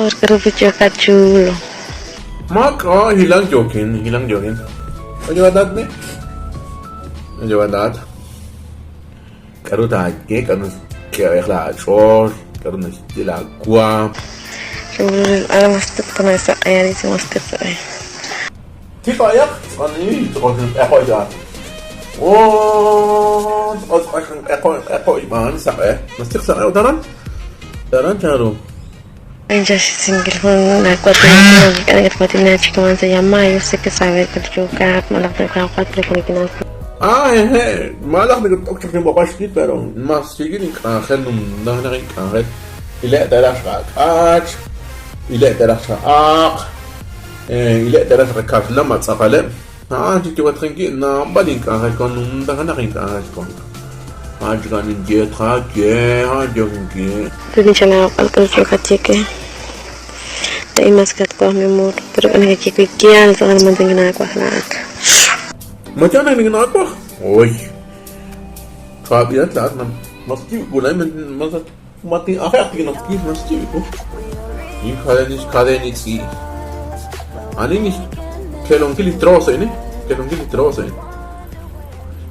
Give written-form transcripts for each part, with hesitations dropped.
Amor, k'aru chulo. Maak'a' hilank yookin, hilank yookin. Oye, ne? Oye, K'aru taaye, k'aru naxk'e laach'ool, k'aru naxye laawaanm. Ahora más te pones a dice más te Tiqayaq tz'ani tz'oxinq'eqoy ta. Oh, tz'oxinq'eqoy b'an saq'e. Mastiq saq'e utaran? Taran chanru. Ya sin que la se llama, yo sé que sabe que yo Ah, eh, malaj pero mas sigin k'anjel numnaj k'anjel. Ile tarax q'ach, ile tarax aq, ile tarax qakla matz'aqaleb. Ah, chichiwatqinki naab'al ink'anjel kon numtajanaq ink'anjel kon. Ah, chikanin yetqa ye, ah, yokinki. Pero mi amor, pero solamente nada. Mañana ni nada. Uy. Fabian, laat man. Mas gulay man mas mati akhir ti mas ko. Ni kade ni kade ni si. Ani ni kelon kili trozo ini. Kelon kili trozo ini.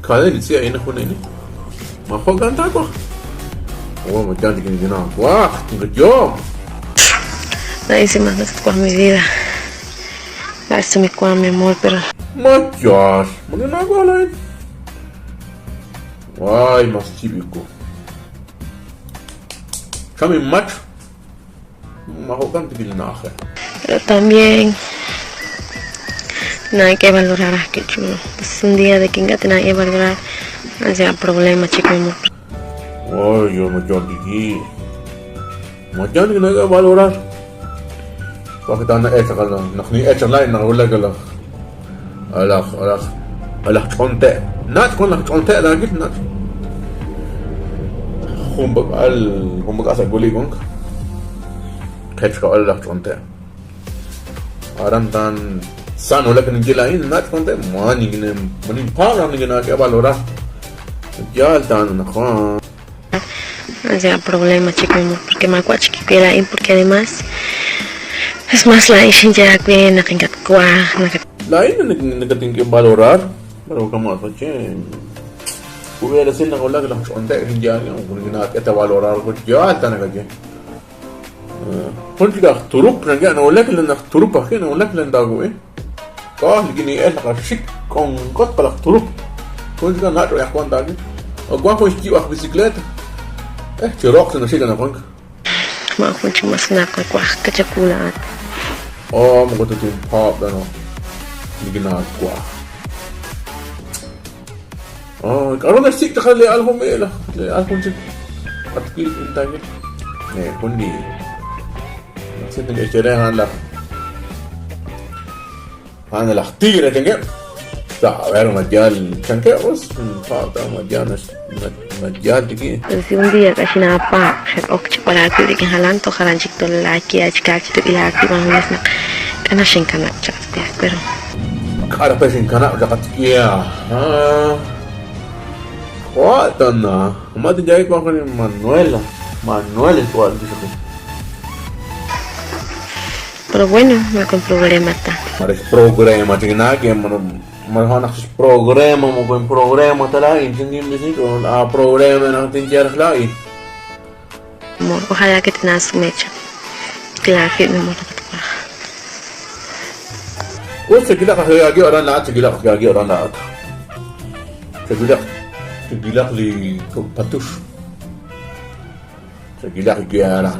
Kade ni si ini hun ini. Ma hogan ta ko. Oh, ma jan ti na. Wah, yo. Nadie se más no mi vida. Eso me cuida mi amor, pero Ma yar. Ma na ko lai. Ay, mas típico. Kami mach. Ma hogan ti naje. Pero también no hay que valorar a que chulo. Pues un día de que hay que valorar. No sea problema, chico, mi amor. Ay, yo no yo di. Ma jan ni na valorar. Bakit ana echa ka lang. Nakni echa lai na wala ka lang. Alak alak alak chonte. Nat kon lak chonte la git nat. Humbag al humbag asa guli gong. Kech ka al lak chonte. Aran tan san wala ka ngilain nat chonte mani gine mani pa ni gina ke valorar. Ya tan na No sea problema, chico, mi amor, porque me acuerdo que porque además es más la ya que na kwa na Lain na nagating ke valorar. Pero kamo sa che. Hubiera sido na wala lang chonte hindi yan kung gina kita valorar ko ya tan na ke. Kung ka turup na na wala ka na turup pa na wala ka dago eh. Ka gini el ka shik kon kot pala turup. Kung ka na ya kwan dagi. O gwan ko iski wa bicicleta. Eh, chirok na siya na kwan. Ma mucho más na kwa kachakula. Oh, mo ko tin pop na no. Hindi ginagawa. Oh, karon na sik ta le algo me la. Le algo chik. At kil intagil. Eh, kundi. Sienten que quieren la han la tigre tenga. A ver, majal chanque os falta majal majal tiki. Pero si un día casi nada pa, ok para que que halan to halan chik to la ki ach kach to ila ki man hunes na kana shin kana chat pero Kara pa sin kana dapat kia. Ah. What na? Mati jai ko ni Manuela. Manuela es igual dice. Pero bueno, no con problema ta. Mares programa tingna que marhanak programa mo ko programa tala intindi bisi ko a programa na tinjar lai. Amor, ojalá que te mecha. Claro que mi amor. Usa gila ka gagi oran laat gila ka gagi oran laat. Gila gila li patush. Gila gyara.